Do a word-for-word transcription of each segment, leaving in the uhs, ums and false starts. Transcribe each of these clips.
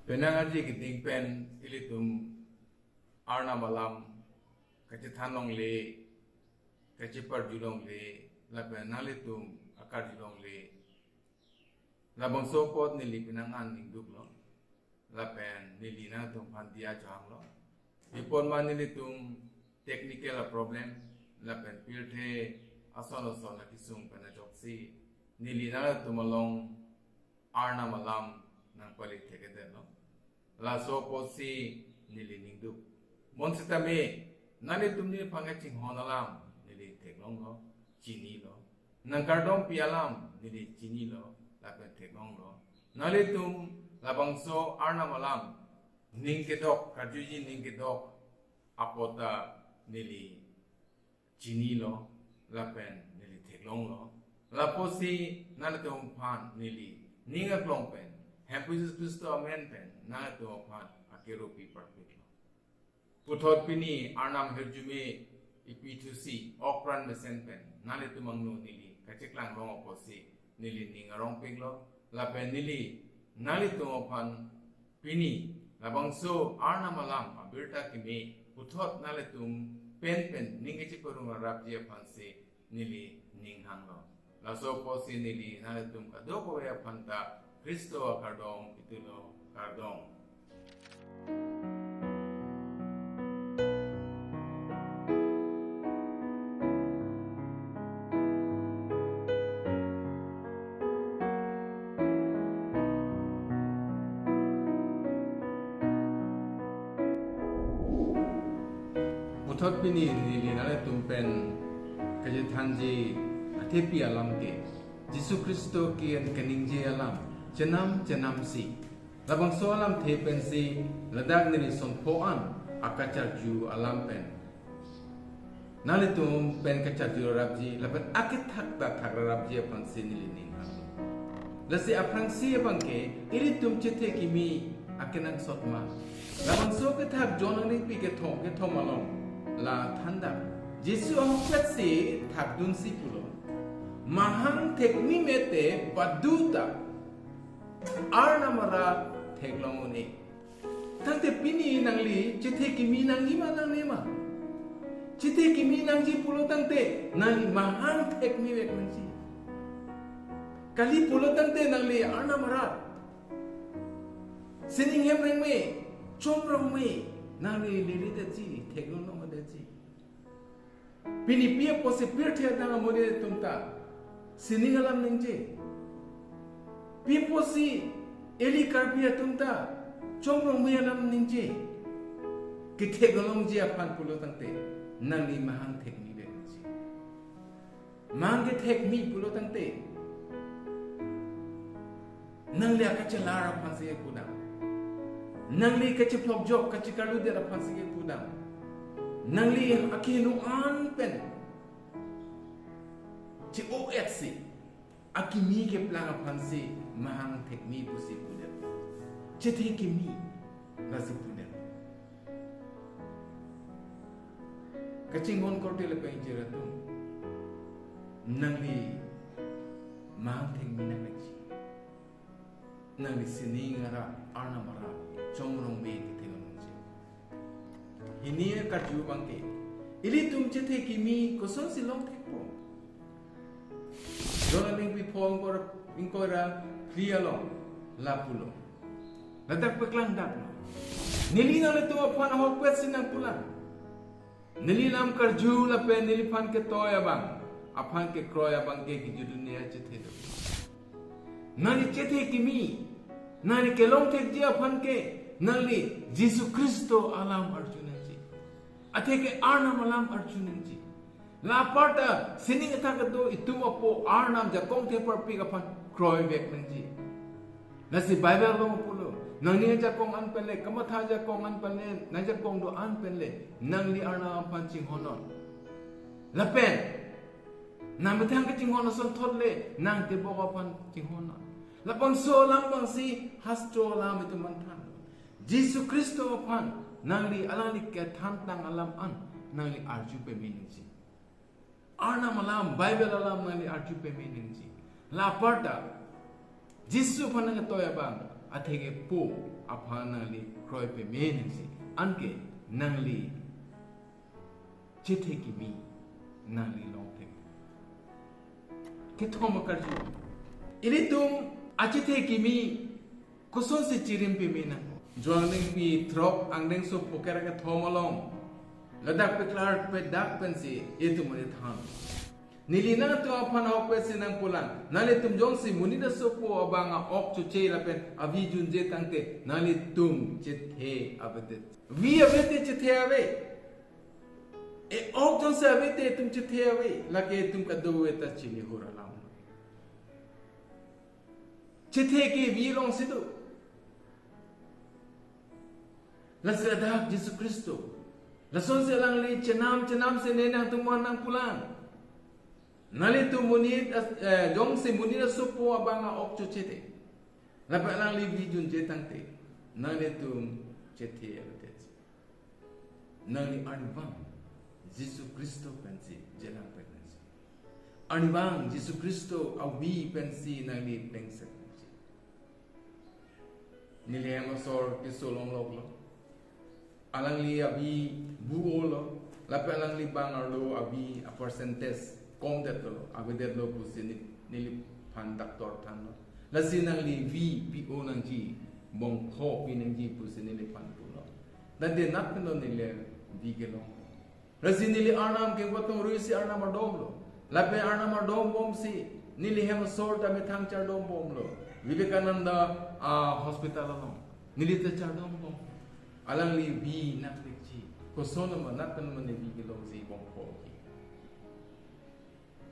Penang arje keding pen ilitum Arnam alam kachethan longle, kacheparju longle, lapen nanglitum akarju longle. Labangso apot neli penang an ningduklo. Lapen neli nangtum aphan diya johanglo. Ipon ma nelitum technical a problem, lapen pirthe ason ason akesung pen ajoksi neli nangtum along Arnam alam nangpale thekthedetlo. Laso apotsi neli ningduk. Bonsitame nanglitum neliphan kachinghon alam neli theklonglo, chinilo. Nangkardompi alam neli chinilo, lapen theklonglo. Nanglitum labangso Arnam alam ning kedok, karjuji ning kedok apot ta neli chinilo, lapen neli theklonglo. Lapotsi nanglitum aphan neli ning aklong pen, Hemphu Jesus Kristo amen pen nanglitum aphan akeropi parpiklo. Puthot pini Arnam ahirjume ipi thusi okpran mesen pen nanglitum angno neli kacheklang long apotsi neli ning arongpiklo, lapen neli nanglitum aphan pini labangso Arnam alam abirta keme puthot nanglitum pen pen ning kacheparong rarapji aphansi neli ning hanglo. Laso apotsi neli nanglitum kadokave aphan ta Kristo akardom itulo, kardom. Puthot pini neli nanglitum pen kachethanji athepi alam ke Jisu Kristo ke an kaningje alam chenam chenamsi. Labangso alamthe pensi ladak neli sonpho an akacharju alam pen nanglitum pen kacharju rarapji, lapen akethak ta thak rarapji aphansi neli ning hanglo. Lasi aphrangsi abangke ilitum chethe kimi akenangsot ma. Labangso kethak John aningpi kethom kethom along la thandak. Jisu ahokpetsi thakdunsi pulo, mahang thekmi mete baduta Arnam arat theklong un-e. Tangte pini nangli chethe kimi nangji ma nangne ma? Chethe kimi nangji pulo tangte nangli mahang thekmi vek nangji. Kali pulo tangte nangli Arnam arat, sining hem rengme, chom rengme, nangli lele detji, theklong long detji. Pini pi apotsi pirthe adang amonit atum ta sining alam ningje? Pi apotsi ili Karbi atum ta chom rongme alam ningje? Kethek longji aphan pulo tangte nangli mahang thekmi vek nangji. Mahang kethekmi pulo tangte nangli akachelar aphansi kepudam. Nangli kachephlokjok, kachekarludet aphansi kepudam. Nangli akehingno an pen che-o-etsi akimi keplang aphansi mahang thekmi pusi pudet. Chethe kimi lasi pudet. Kachinghon korte lapen ingjir atum, nangli mahang thekmi nangji. Nangli sining arat, Arnam arat, chom rongme kethek longji. Hini karju abangke, ilitum chethe kimi kosonsi long thekpo? John aningpi pho ingkoi ra, ingkoi ra phli along lapulo. Ladak paklangdaklo. Neli nanglitum aphan ahokpetsi nangpulang. Neli lam karju lapen neliphan ketoi abang, aphan kekroi abangke kejut un-e achethe do. Nangli chethe kimi, nangli kelong thekji aphan ke, nangli Jisu Kristo alam arju nangji. Atheke Arnam alam arju nangji. La aparta sining athak kedo itum apo Arnam ajakong theparpik aphan kroi vek nangji. Lasi Bible along pulo, nangning ajakong an pen le, kamatha ajakong an pen le, nangjakong do an pen le, nangli Arnam aphan chinghonnon. Lapen nangmethang kachinghon asonthot le, nangtebok aphan chinghonnon. Labangso alam abangsi hastro alam itum manthan. Jisu Kristo aphan nangli alangli kethan tang alam an nangli arju pame nangji. Arnam alam, Bible alam nangli arju pame nangji. La aparta Jisu aphan nangketoi abang, atheke po, aphan nangli kroi peme nangji. Anke nangli chethe kimi nangli longthek. Kethom akarju. Ilitum achethe kimi kosonsi chirim peme nang. Joan angdengpi throk angdengso poker kethom along, ladak peklar pedak pensi itum monit than. Neli nangtum aphan ahokpetsi nangpulang. Nanglitum jongsi monit asopo abang a-ok choche lapen avi junje tangte nanglitum chethe avedet. Vi avete chethe ave. E-ok jongsi avete itum chethe ave. Lake itum kadokave ta chinihur alam. Chethe ke vi alongsi do. Lasi ladak Jisu Khristo, lasonsi alangli chenam chenam si ne nangtum aphan nangpulang. Nanglitum monit as-, eh, jongsi monit asopo abang a-ok choche te, lapen alangli vi junje tangte, nanglitum chethe avedet. Nangli arnivang Jisu Khristo pensi jelang pet nangji. Arnivang Jisu Khristo avi pensi nangli pengset nangji. Neli hem asor keso longloklo. Alangli avi bu-olo. Lapen alangli bang arlo avi a-percentage komdetlo, avedetlo pusi ne-, neliphan doctor thanlo. Lasi nangli vi pi-o nangji, bongpho pi nangji pusi neliphan pulo. Tangte nat peno neli vi kelong. Lasi neli arnam kepatong ruisi arnam ardomlo. Lapen arnam ardombomsi neli hem asor ta methang chardombomlo. Vivekananda a-hospital along neli ta chardombom. Alangli vi nangvekji. Koson ma nat peno neli vi kelongji bongpho ke.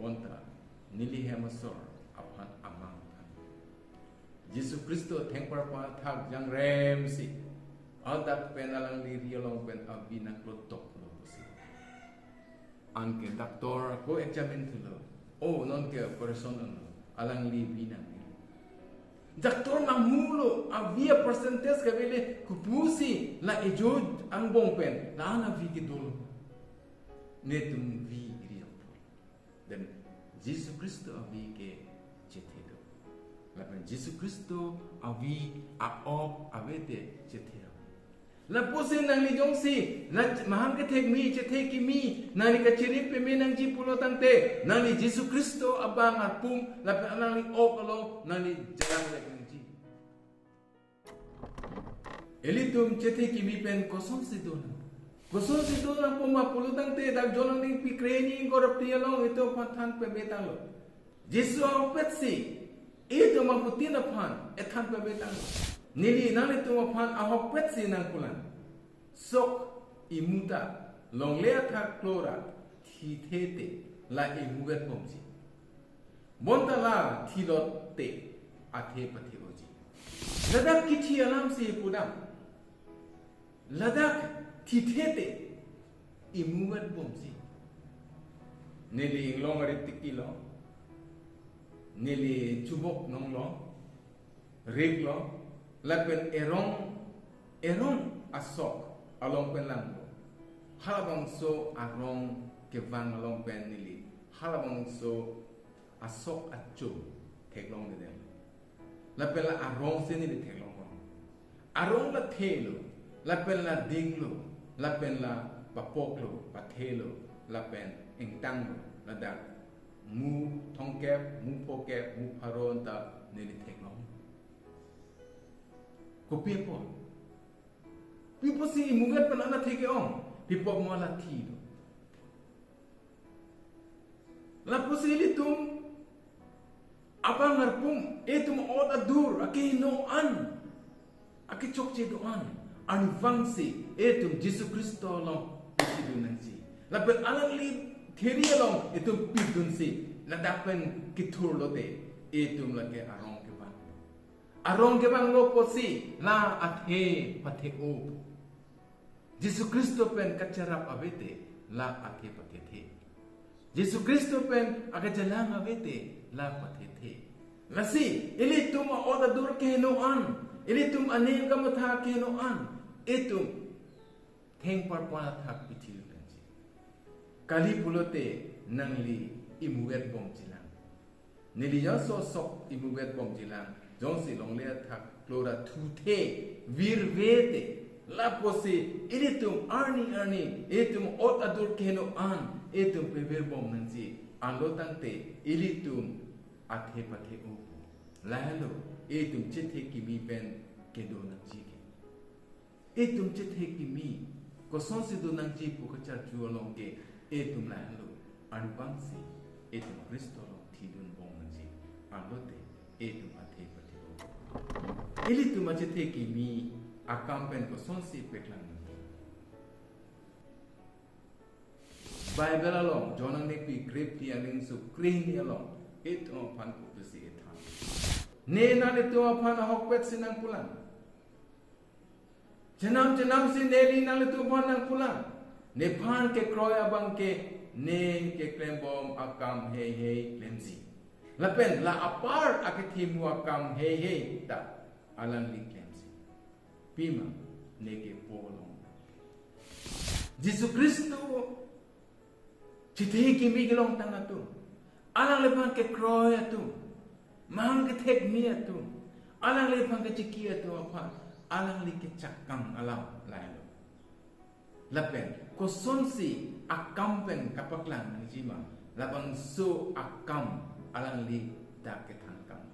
Bonta neli hem asor aphan amang than. Jisu Khristo thengparpan athak jangremsi, hadak pen alangli ri along pen avi nangklotoklo pusi. Anke doctor ako examine thulo. O, nonke operation anlo. Alangli vi nang. Doctor nangmulo, avi a-percentage kavele, kopusi la ejut angbong pen la-an avi kedolo. Netum vi ri apor. Then Jisu Khristo avi ke chethe do. Lapen Jisu Khristo avi a-ok avete chethe ave. Lapusi nangli jongsi, la mahang kethek kimi, chethe kimi, nangli kachirim peme nangji pulo tangte, nangli Jisu Khristo abang arpum, lapen nangli ok along, nangli jalang lek nangji. Ilitum chethe kimi pen kosonsi do nang. Kosonsi do nangpo ma pulo tangte dak John angdengpi kre-hini ingkoi ra phli along itum aphan than peme tanglo. Jisu ahokpetsi itum aphutin aphan ethan peme tanglo. Neli nanglitum aphan ahokpetsi nangpulang. Sok imu ta longle athak klo ra thithe te la imuvetbomji. Bonta la thilot te athe pathe-oji. Ladak kithi alamsi pudam. Ladak thithe te imuvetbomji. Neli inglong arit tikilo. Neli chubok nonglo. Riklo. Lapen erong, erong asok along pen langlo. Halabangso arong kevang along pen neli halabangso asok acho theklongledetlo. Lapen la arongsi neli theklonglo. Arong la thelo, lapen la dinglo, lapen la papoklo, pathelo, lapen ingtanglo, ladak mu thomkep, mu phokep, mu pharo anta neli theklong. Kopi apot? Pi apotsi imuvet pen an athe ke-ong? Pi apot ma la thilo. Lapusi ilitum abang arpum, itum ot adur akeheno an, akechokche do-an, arnivangsi itum Jisu Khristo along pithidun nangji. Lapen alangli thiri along itum pidunsi, ladak pen kethurlo te, itum lake arong kevang. Arong kevanglo pusi la athe pathe-o. Jisu Khristo pen kacharap avete la athe pathethe. Jisu Khristo pen akajalang avete la pathethe. Lasi ilitum a-ot adur keheno an, ilitum aning kamatha keheno an, itum thengparpan athak pithi nangji. Kali pulote nangli imuvetbomjilang. Neli jongsi sok imuvetbomjilang, jongsi longle athak klora thuthe virve te, lapusi ilitum arni arni ilitum ot adur keheno an ilitum pevir bom nangji. Anlo tangte ilitum athe pathe-o. Lahelo ilitum chethe kimi pen kedo nangji ke. Ilitum chethe kimi kosonsi do nangji pu kacharju along ke ilitum lahelo, arnivangsi ilitum Khristo along thidun bom nangji. Anlote ilitum athe pathe-o. Ilitum achethe kimi akam pen kosonsi paklang nangji? Bible along John angdengpi krephli aningso krehini along ilitum aphan kopusi kethan? Ne nanglitum aphan ahokpet si nangpulang. Chenam chenam si neli nanglitum aphan nangpulang. Nephan kekroi abang ke ne keklembom akam heihei klemji. Lapen la apar akethe mu akam heihei ta alangli klemji. Pima ne kepo long. Jisu Khristo chethe kimi kelongtang atum, alangliphan kekroi atum, mahang kethek mi atum, alangliphan kechiki atum aphan alangli kechakang alam lahelo. Lapen kosonsi akam pen kapaklang nangji ma, labangso akam alangli ta kethan kang.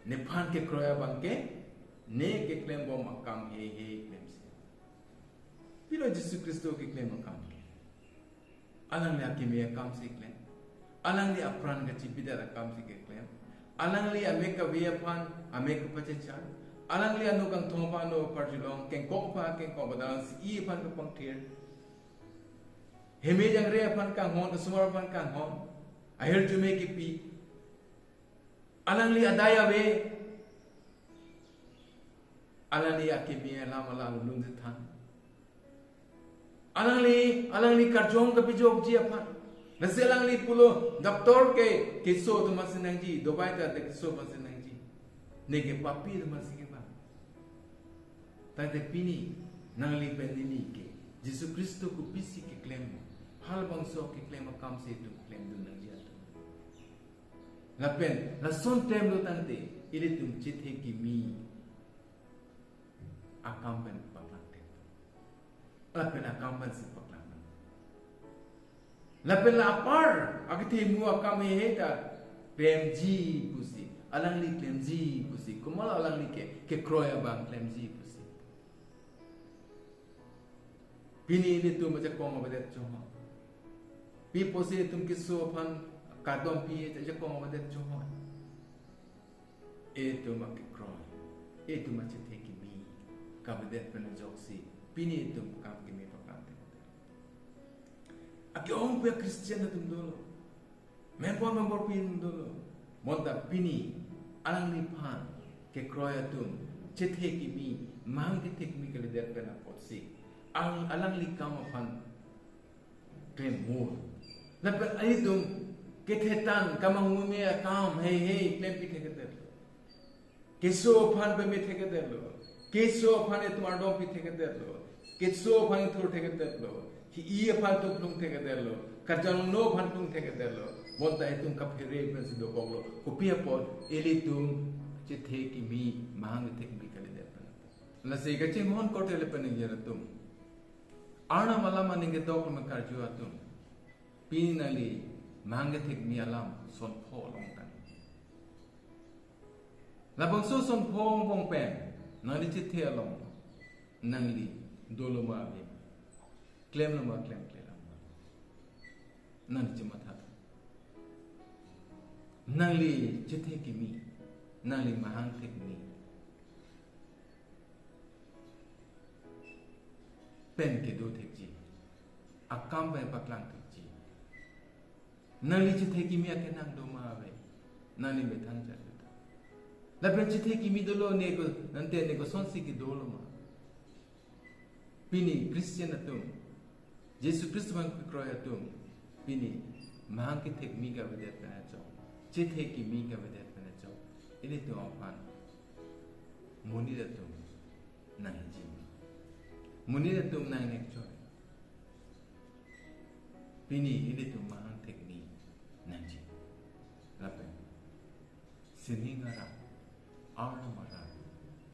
Nephan kekroi abang ke ne keklembom akam heihei klemsi. Pilo Jisu Khristo keklem akam ke? Alangli akimi akam si klem. Alangli apran kachibidat akam si keklem. Alangli amek kave aphan amek kapachechar. Alangli ano kangthong aphan ano karjulong, kengkok aphan kengkok, badalang si-i aphan kapangthir. Heme jangre aphan kanghon, osomar aphan kanghon. Ahirjume kipi. Alangli adai ave. Alangli akimi alam alam lun than. Alangli, alangli karjong kapejokji aphan. Lasi alangli pulo doctor ke keso atum aphan si nangji, dobai ta de keso aphan si nangji. Ne ke papi atum aphan si kevang. Tangte pini nangli pen neli ke Jisu Khristo kopisi keklem, halabangso keklem akam si itum klemdun nangji atum. Lapen lason klemlo tangte ilitum chethe kimi akam pen paklang te. Lapen akam pen si paklang. Lapen la apar akethe mu akam heihei ta klemji pusi, alangli klemji pusi, komat alangli ke kekroi abang klemji pusi. Pini ilitum ajakong avedet chot. Pi pusi itum keso aphan kardom pi ajakong avedet chot. Itum akekroi, itum achethe kimi kavedet pen ajoksi pini itum akam kimi paklang te. Ake-ong pu Christian atum dolo, member member pi atum dolo. Bonta pini alangliphan kekroi atum chethe kimi, mahang kethek kimi kalidet pen apotsi ang alangli akam aphan klem mur. Lapen itum kethe tan kamanghume akam heihei klempi thekedetlo. Keso aphan peme thekedetlo. Keso aphan itum ardompi thekedetlo. Keso aphan ithur thekedetlo. Hi-i aphan itum plung thekedetlo. Karjangno aphan plung thekedetlo. Bonta itum kaphere pensi dokoklo. Kopi apot? Ilitum chethe kimi, mahang kethek kimi kalidet pen. Lasi kachinghon korte lapen ingjir atum, Arnam alam aning kedok amen karju atum, pini nangli mahang kethek kimi alam son pho longtang. Labangso son pho angbong pen nangli chethe along nangli dolo ma ave, klemlo ma klemkle lang ma, nangli chematha. Nangli chethe kimi, nangli mahang thek kimi pen kedo thekji, akam pen paklang thekji. Nangli chethe kimi akenang do ma ave, nangli methang charjuta. Lapen chethe kimi dolo, ne ko, nangte ne kosonsi kedolo ma? Pini Christian atum, Jisu Khristo aphan kekroi atum, pini mahang kethek kimi kavedet pen achok, chethe kimi kavedet pen achok, ilitum aphan monit atum nangji. Monit atum nangnek choi. Pini ilitum mahang thek kimi nangji. Lapen sining arat, arnam arat,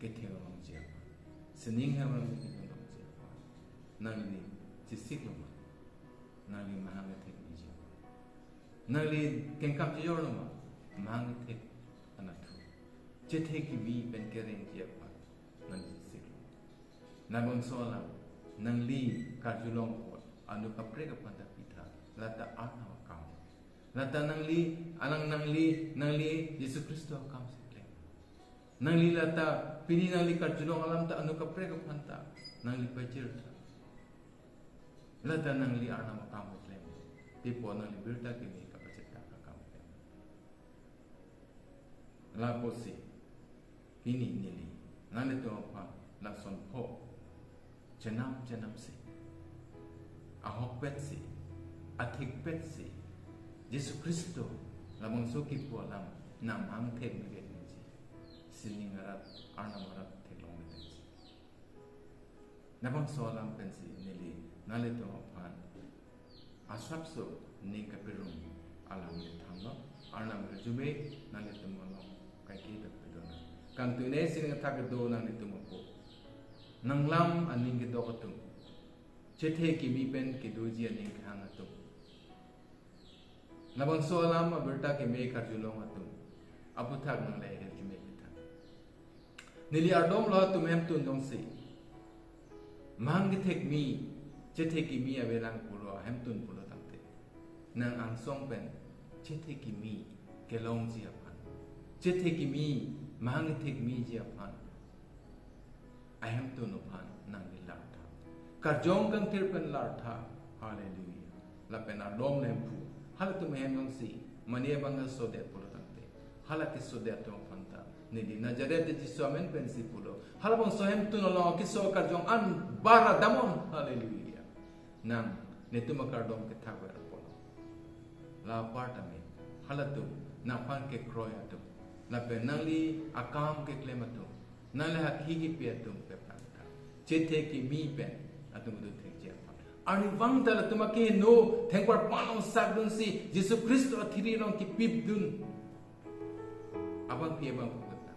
kethek longji aphan, sining hem alam kethek longji aphan nangli chesik loma? Nangli mahang kethek meji aphan, nangli kengkam chejor loma? Mahang kethek anatthu, chethe kimi pen kerengji aphan nangli chesik loma? Labangso alam, nangli karjulong apot anu kaprek aphan ta pitha, lata Arnam akam. Lata nangli, alang nangli, nangli Jisu Khristo akam si klem. Nangli lata pini nangli karjulong alam ta anu kaprek aphan ta nangli pajirtha. Lata nangli Arnam akam klem. Tipo nangli birta kimi kapachethang akam klem. Lapusi pini neli nanglitum aphan lason pho chenam chenam si, ahokpet si, athikpet si, Jisu Khristo labangso kipu alam nang mahang thek mevet meji, sining arat, Arnam arat theklong mevet si. Labangso alam pensi neli nanglitum aphan asapso ning kapirung alam nangthanlo. Arnam arjume nanglitum along kaike dok pedona. Kangtune sining athak kedo nanglitum apo, nanglam aning kedok atum, chethe kimi pen kedoji aning kehang atum, labangso alam abirta keme karjulong atum aphuthak nang lahirjume kethang. Neli ardomlo atum hemtun jongsi mahang kethek mi, chethe kimi avelang pulo, hemtun pulo tangte, nang angsong pen chethe kimi kelongji aphan, chethe kimi mahang kethek miji aphan ahemtun aphan nangli lartha. Karjong kangthir pen lartha. Hallelujah. Lapen ardom Hemphu, halatum ahem jongsi mane abang sodet pulo tangte, hala kesodet atum aphan ta neli Nazareth Jisu amen pensi pulo, halabangso hemtun along keso karjong an bara damnon. Hallelujah. Nang netum akardom kethak ver apotlo. La apar tame halatum nangphan kekroi atum, lapen nangli akam keklem atum, nangli hakhi kipi atum peprang tha, chethe kimi pen atum kedo thekji aphan. Arnivang ta latum akeheno thengparpan along sakdunsi Jisu Khristo athiri along kipipdun abangpi abangpo peprang tha.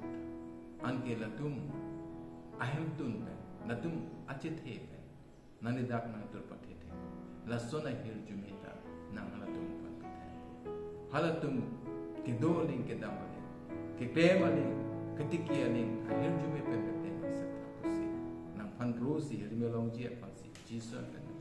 Anke latum ahemtun pen, latum achethe pen nangli dak nangtur pathethe. Lason ahirjume ta nang halatum aphan pathe. Halatum kedo aling, kedam aling, keklem aling, ketiki aling ahirjume pen pen pen setha pusi nangphan rosi hirjume longji aphansi Jisu amen.